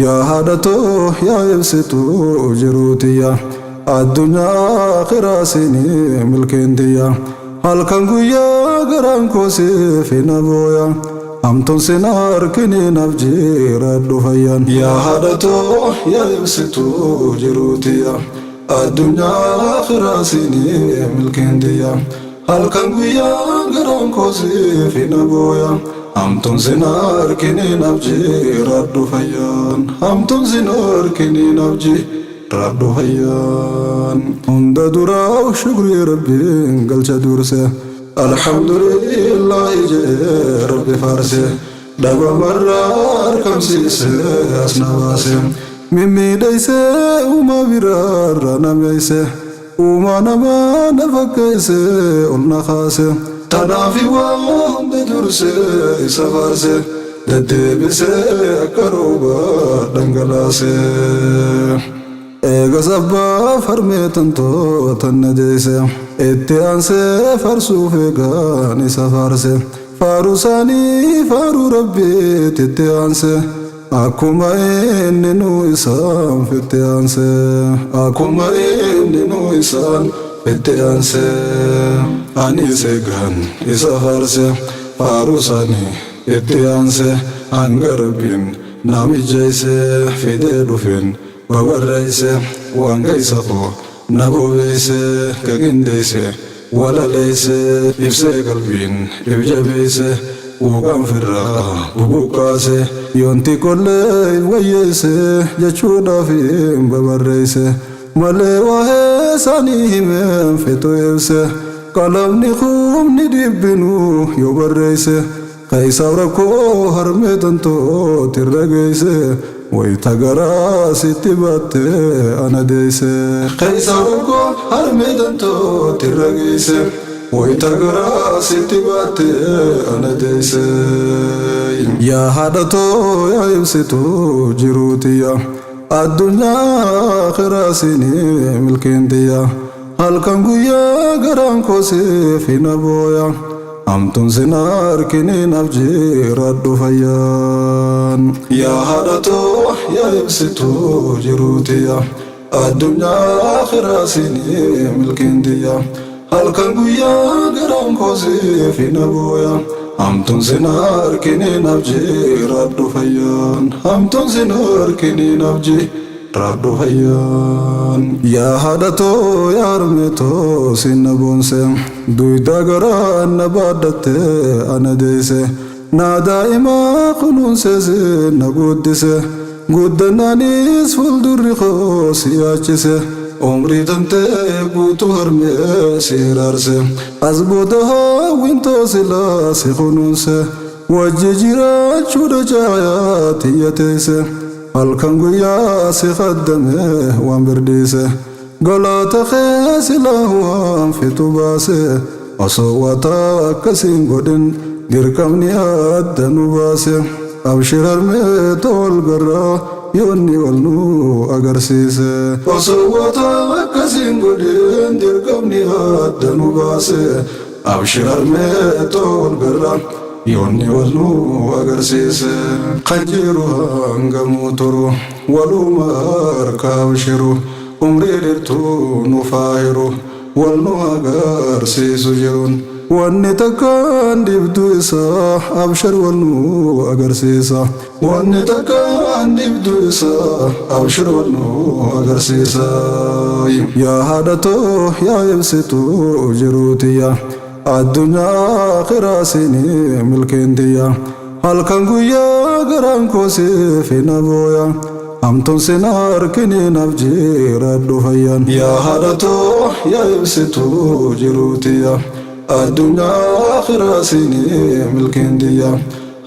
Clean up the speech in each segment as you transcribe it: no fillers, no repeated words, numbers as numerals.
Yaa haadha too yaa ibsituu jiruu tiyya addunyaa aakhiraa siinii milkiin tiyya halkan guyyaa garaan koo siif na booya hamtuun sin arkinii naaf jiraadhu fayyaan. Yaa haadha too yaa ibsituu jiruu tiyya addunyaa aakhiraa siinii milkiin tiyya Halkan guyyaa garaan koo siif na booya Hamtuun sin arkini naaf jiraadhu fayyaan Hamtuun sin arkini naaf jiraadhu fayyaan Hunda duraa shukrii Rabbiin galcha durse Alhamdulillaahi je'ee Rabbi faarse Dhabamarraa arkamsiise as na baase Mimmiidheyse uumaa biraarraa na meeyse Uumaa namaa na fakkeeyse ol na kaase. Tanaafi waa hunda durse isa faarse Deddeebise akka roobaa dhangalaase. Eegas abbaaf harmee tantoo tan na deeyse Itti aansee farsuuf eegaan isa faarse Faaruu isaanii faaruu Rabbiitti itti aanse. Akkuma inni nu isaan fitti aanse. Akkuma inni nu isaan fitti aanse. Anis eegaan isa faarse faaruu isaanii itti aanse hanga Rabbiin na mijjeeyse fidee dhufeen babarreeyse waan keeysa koo na bobeeyse ka qindeeyse Walaleeyse ibsee qalbiin if jabeeyse quuqaan firraa bubuqqaase yoon xiqqollee if wayyeeyse jechuudhaafiin babarreeyse malee waahee isaanii himeen fetu ibse qalamni kumni dhibbinuu yoo barreeyse Keeysaaf rakkoo harmee tantoo tirra geeyse wayta garaa sitti baatte ana deeyse. Keeysaaf rakkoo harmee tantoo tirra geeyse wayta garaa sitti baatte ana deeyse. Yaa haadha too yaa ibsituu jiruu tiyya addunyaa aakhiraa siinii milkiin tiyya halkan guyyaa garaan koo siif na booya. Hamtuun sin arkini naf jiradhu fayyaan. Yaa haadha too yaa ibsituu jiruu tiyya addunyaa akhiraa siinii milkiin tiyya halkan guyyaa garaan koo siif na booya hamtuun sin arkini naf jiradhu fayyaan hamtuun sin arkini naf Raadhu fayyaan. Yaa haadha too yaa harmee too siin na boonse Duyda garaan na baadhatte ana deeyse Naa daa'imaa kunuunsee siin na guuddise Guddannaanis fuuldurri koo si yaachise Umrii tantee guutuu harmee si hiraarse As booda hawwiin too silaa si kunuunse Wajji jiraachuudha caayaa tiyya teeyse Halkan guyyaa si khaddame waan birdhiise Galata kee silaa waan fixu baase Osoo waa takka siin godhin dirqamni adda nu baase Abshir harmee too wal garra yoonni wal nu agarsiise Osoo waa takka siin godhin dirqamni adda nu baase Abshir harmee too wal garra Yoonni wal nu agarsiise. Kan jiru hangamuu turu waluma harka abshiru umrii dhertuu nuuf haa hiru wal nu agarsiisu jiruun. Wanni takkaan dhibdu isa abshir wal nu agarsiisa. Wanni takkaan dhibdu isa abshir wal nu agarsiisa. Yaa haadha too yaa ibsituu jiruu tiyya. Addunyaa aakhiraa siinii milkiin tiyya Halkan guyyaa garaan koo siif na booya Hamtuun sin arkinii naaf jiraadhu fayyaan. Yaa haadha too yaa ibsituu jiruu tiyya Addunyaa aakhiraa siinii milkiin tiyya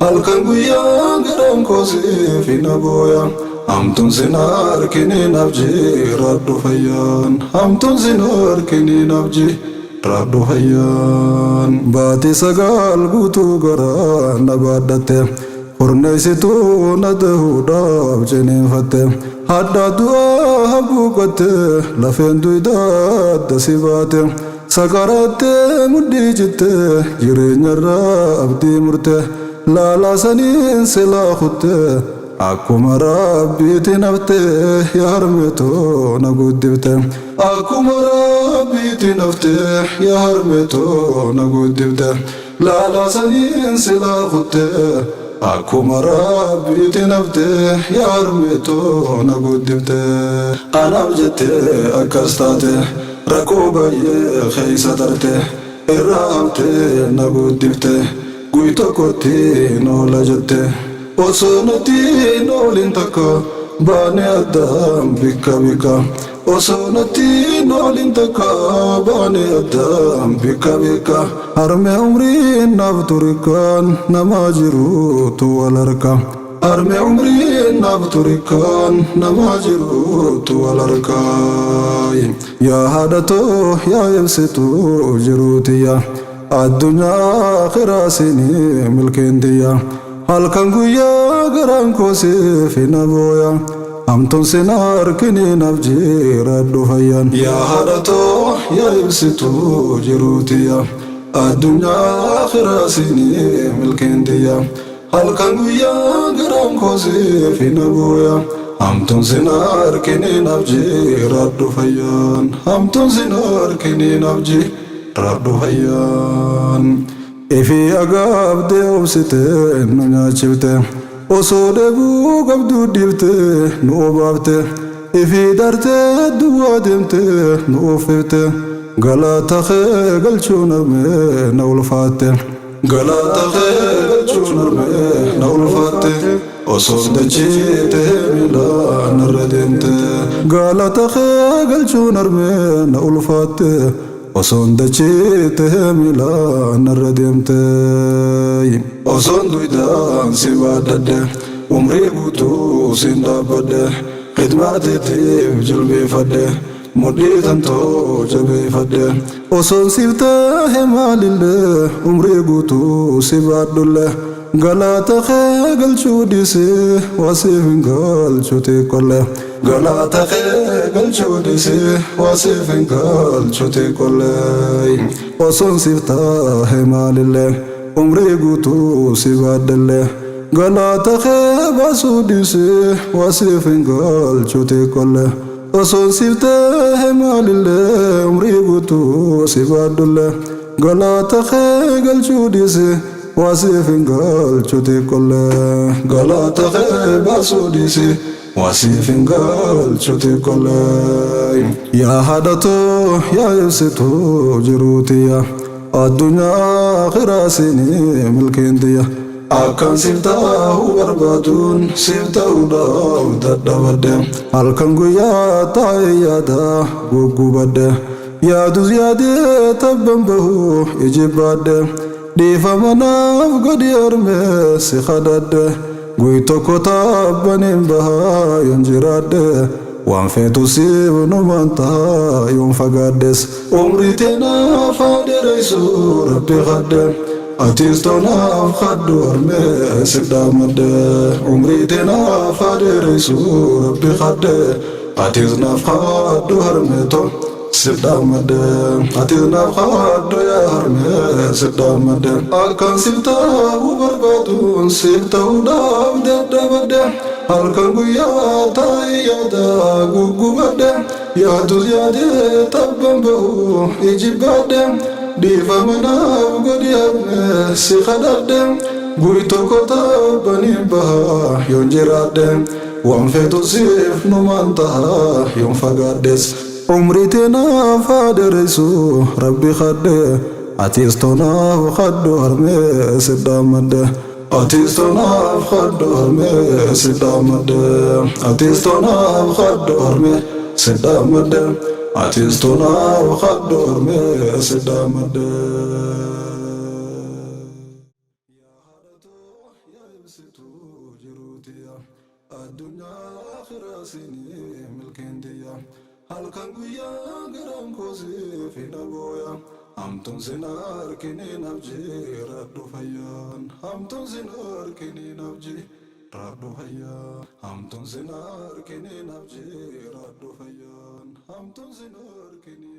Halkan guyyaa garaan koo siif na booya Hamtuun sin arkinii naaf jiraadhu fayyaan Hamtuun sin arkinii naaf Raadhu fayyaan. Baatii 9 guutuu garaa na baadhatte Hurneessituu na dahuudhaaf ciniinfatte Hadhaa du'aa haguuggatte Lafeen duydaa adda si baate Sakaraattee mudhii citte Jireenyarraa abdii murte Laalaa saniin silaa kutte. Akkuma Rabbiitiin haftee yaa harmeetoo na guddifte. Akkuma Rabbiitiin haftee yaa harmeetoo na guddifte. Laalaa saniin silaa kuttee. Akkuma Rabbiitiin haftee yaa harmeetoo na guddifte. Anaaf jettee akkas taate, rakkoo baay'ee keessa tarte, irraa haftee na guddifte. Guy tokkotti noola jette. Osoo nuti nooliin takka baane addaan bikka bikka. Osoo nuti nooliin takka baane addaan bikka bikka. Harme umriin naaf turikkaan namaa jiruutu wal harka. Harme umriin naaf turikkaan namaa jiruutu wal harka. Yaa haadhatoo yaa ibsituu jiruutiyya. Addunyaa akhiraa siinii milkeentiyya. Halkan guyyaa garaan koo siif hin abooya. Hamtuun sin harkinii naaf jiraadhu fayyaan. Yaa haadhatoo yaa ibsituu jiruutiyya. Addunyaa akhiraa siinii milkeentiyya. Halkan guyyaa garaan koo siif hin abooya. Hamtuun sin harkinii naaf jiraadhu fayyaan. Hamtuun sin harkinii naaf jiraadhu fayyaan. Ifii agaabdee obsitee nu nyaachifte. Osoo dheebuu qabduu dhiiftee nu obaafte. Ifii dartee duwwaa deemtee nu uffifte. Galata kee galchuun harmee na ulfaatte. Galata kee galchuun harmee na ulfaatte. Osoo dachii ta'ee miilaan narra deemte. Galata kee galchuun harmee na ulfaatte. Osoon dachii ta'ee miilaan narra deemte. Osoon duudaan si baadhadhe, umrii guutuu siin dhaabbadhe, khidmaa teetiif jilbeeffadhe, mudhii tantoo jabeeffadhe. Osoon siif ta'e maalillee, umrii guutuu si baadhullee, galata kee galchuu dhiisee waa siif hin galchu xiqqollee. Galata kee galchuu dhiisee waa siif hin galchu xiqqollee. Osoon siif ta'e maalillee, umrii guutuu si baadhallee, galata kee baasuu dhiisee waa siif hin galchu xiqqollee. Osoon siif ta'e maalillee, umrii guutuu si baadhullee, galata kee galchuu dhiisee waa siif hin galchu xiqqollee. Galata kee baasuu dhiisee waa siif hin galchu xiqqollee. Yaa haadhatoo yaa ibsituu jiruutiyya. Addunyaa akhiraa siinii milkeentiyya. Akkan siif ta'uu barbaaduun siif ta'uudhaaf dadhabadhe. Halkan guyyaa taa'ee yaada guggubadhe. Yaadus yaadee tabban bahuu ijibbaadhe. Dhiifama naaf godhi harmee si kadhadhe. Guy tokko tabbaniin bahaa yoon jiraadhe. Waan feetu siif numaan tahaa yoon fagaadhes. Umrii teenaaf haa dheeressu Rabbi kadhe. Atis toonaaf kadhu harmee si dhaamadhe. Umrii teenaaf haa dheeressu Rabbi kadhe. Atis naaf kadhu harmee too si dhaamadhe. Atis naaf kadhu yaa harmee si dhaamadhe. Akkan siif ta'uu barbaaduun siif ta'uudhaaf dadhabadhe. Halkan guyyaa taa'ee yaada guggubadhe. Yaadus yaadee tabban bahuu ijibbaadhe. Dhiifama naaf godhi harmee si kadhadhe. Guy tokko tabbaniin bahaa yoon jiraadhe. Waan feetu siif numaan tahaa yoon fagaadhes. Umrii teenaaf haa dheeressu Rabbi kadhe. Atis toonaaf kadhu harmee si dhaamadhe. Atis toonaaf kadhu harmee si dhaamadhe. Atis toonaaf kadhu harmee si dhaamadhe. Atis toonaaf kadhu harmee si dhaamadhe. Yaa haadhatoo yaa ibsituu jiruutiyya. Addunyaa akhiraa siinii milkeentiyya. Halkan guyyaa garaan koo siif hin abooya. Hamtuun sin harkinii naaf jiraadhu fayyaan. Hamtuun sin harkinii naaf jiraadhu fayyaan. Hamtuun sin harkinii naaf jiraadhu fayyaan. Hamtuun sin harkinii.